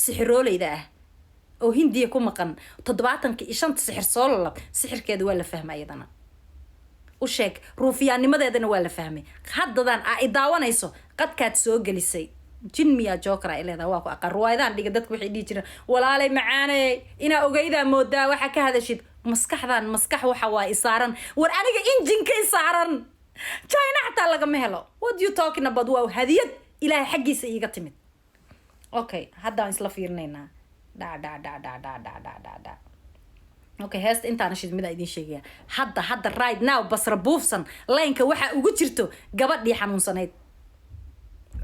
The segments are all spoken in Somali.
Sixiroolayda ah oo Hindiya ku maqan, 75-ka sixir soo lalab, sixirkeeda waa la fahmay. Iyadana u sheeg, ruufiyaannimadeedana waa la fahmay. Haddadan aa i daawanayso, qadkaad soo gelisay jin miyaa joker ay leedahay? Waa ku aqaan ruwaayadahan dhiga. Dadku waxay dhihi jireen, "Walaalay macaaney, inaa ogeydaa moodaa waxaa ka hadashid." Maskaxdan maskax waxa waa isaaran. War aniga injinka isaaran China xataa lagama helo. What you talking about? Waa hadiyad Ilaahay xaggiisa iiga timid. Okay, haddaan isla fiirinaynaa. Dhac, dhac, dhac, dhac, dhac, dhac, dhac, dhac, dhac. Okay, heesta intaana shid midaan idiin sheegaya. Hadda, hadda, right now, Basra Buufsan line-ka waxaa ugu jirto gabadhii xanuunsanayd,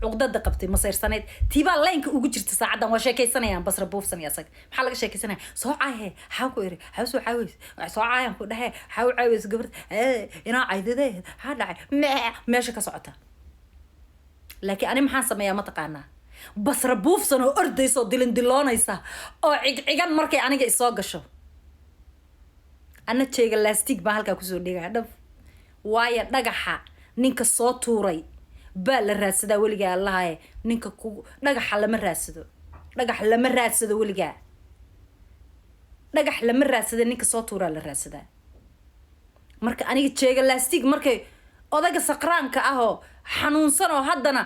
cuqdada qabtay, masayrsanayd. Tiibaa line-ka ugu jirta saacaddan. Waa sheekaysanayaan Basra Buufsan iyo asaga. Maxaa laga sheekaysanaya? "Soo caahe, xaa ku iri, xaa soo caaweys, soo caayaan ku dhehe, xaa u caaweys gabard inaa caydade, xaa dhacay?" Mee meesha ka socota? Laakiin ani maxaan sameeyaa, ma taqaanaa? Basra Buufsan oo ordaysa oo dilindiloonaysa oo cigcigan markay aniga isoo gasho, ana jeega lastig baan halkaa kusoo dhigaya dhab. Waayo, dhagaxa ninka soo tuuray baa la raadsadaa weligaa. Allahaye, ninka ku dhagaxa lama raadsado, dhagax lama raadsado weligaa, dhagax lama raadsada, ninka soo tuuraa la raadsadaa. Marka aniga jeega lastig markay odayga saqraanka ah oo xanuunsan oo haddana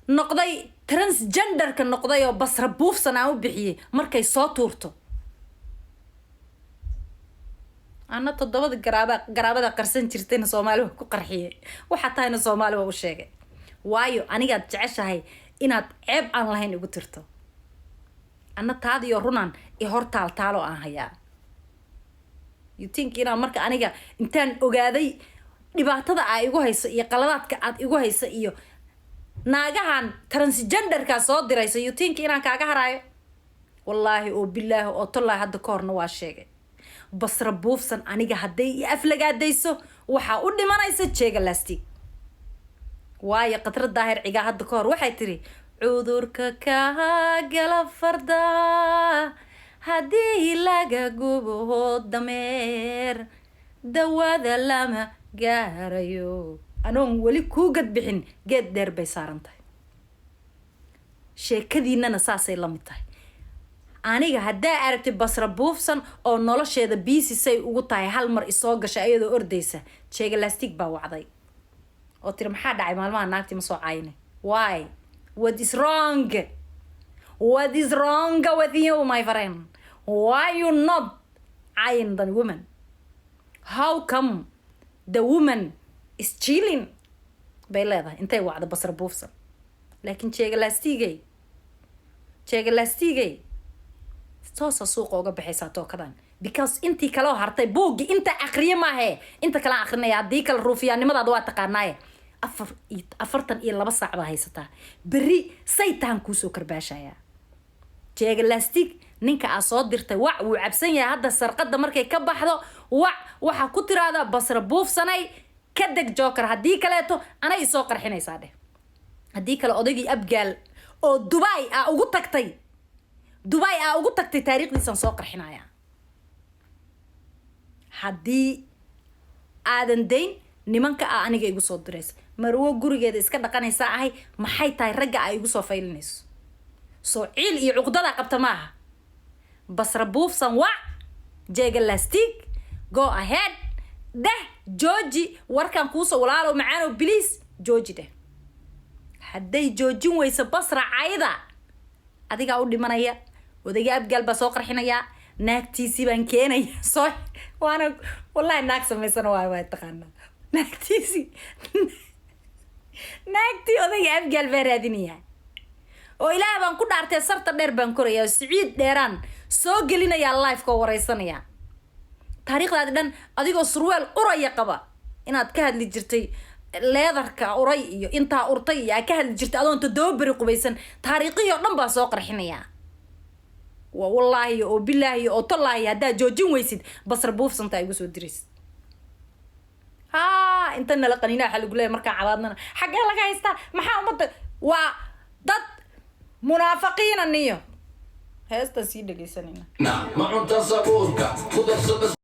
noqday transgenderka noqday oo Basra Buufsan aan u bixiyey, markay soo tuurto, ana toddobada garaaba garaabada qarsan jirtayna Soomaali waa ku qarxiyey, waxaa tahayna Soomaali waa u sheegay. Waayo, anigaad jeceshahay inaad ceeb aan lahayn igu tirto, anna taadiyo runaan i hor taal taalo aan hayaa. You think inaa marka aniga intaan ogaaday dhibaatada aa igu hayso iyo qaladaadka aad igu hayso iyo naagahan transgenderkaa soo dirayso, you think inaan kaaga haraayo? Wallaahi oo bilaahi oo tollaahi, hadda ka horna waa sheegay, Basra Buufsan aniga hadday i aflagaadayso, waxaa u dhimanaysa jeega lastig. Waayo, Qadra Daahir Cigaa hadda ka hor waxay tiri, "Cudurka kaa gala farda haddii laga gubo dameer, dawada lama gaarayo." Anoon weli kuu gadbixin, geed dheer bay saaran tahay. Sheekadiinana saasay la mid tahay. Aniga haddaa aragtay Basra Buufsan oo nolosheeda busy say ugu tahay, hal mar isoo gasha iyadoo ordaysa, jeega lastig baa wacday oo tiri, "Maxaa dhacay maalmaha naagtii ma soo caayine? Why? What is wrong? What is wrong with you, my friend? Why you not cayin the woman? How come the woman is chilling?" bay leedahay intay wacdo Basra Buufsan. Laakiin jeega lastigay, jeega lastigay, toosa suuqa uga baxaysaa tookadan, because intii kaloo hartay buuggi inta akriye maahe, inta kalean akrinaya. Haddii kale ruufiyaannimadaada waa taqaanaaye. 4 iyo 42 saac baa haysataa. Berri saytaan kuusoo karbaashayaa. Jeega lastig, ninka aa soo dirtay wac, wuu cabsan yahay hadda. Sarqada markay ka baxdo wac, waxaa ku tiraahdaa, "Basra Buufsanay, ka deg joker, haddii kaleeto anay isoo qarxinaysaa," dheh. Haddii kale odaygii Abgaal oo Dubai aa ugu tagtay, Dubai aa ugu tagtay, taariikhdiisaan soo qarxinaya. Haddii aadan dayn nimanka aa aniga igu soo diraysa, marwo gurigeeda iska dhaqanaysaa ahay. Maxay tahay ragga aa igu soo faylinayso? Soo ciil iyo cuqdadaa qabta maaha. Basra Buufsan wac, jeega lastig, go ahead dheh, jooji warkaan kuusoo. "Walaalow macaanow, please jooji," dheh. Hadday joojin weyso Basra cayda, adigaa u dhimanaya. Odayga Abgaal baa soo qarxinayaa, naagtiisii baan keenaya. Soo waana wallahi naag samaysana waa taqaanaa. Naagtiisii, naagtii odayga Abgaal baa raadinayaa. Oo Ilaah baan ku dhaartay, sarta dheer baan korayaa oo Siciid Dheeraan soo gelinayaa live-ka oo wareysanayaa taariikhdaadi dhan, adigoo surweel uraya qaba inaad ka hadli jirtay, leedarka uray iyo intaa urtay iyo aad ka hadli jirtay, adoon 7 beri qubaysan. Taariikhihii oo dhan baa soo qarxinayaa. Waa wallaahi oo bilaahi oo tallaahi, haddaad joojin weysid Basra Buufsanta igu soo diraysid. Ha inta nala qaniina, waxaa lagu leeyahy markaa cabaadnana, "Xaggee laga haystaa? Maxaa ummadda waa dad munaafiqiina?" Niyo heestan sii dhegaysanayna. Ma cunta sabuulka ku darso.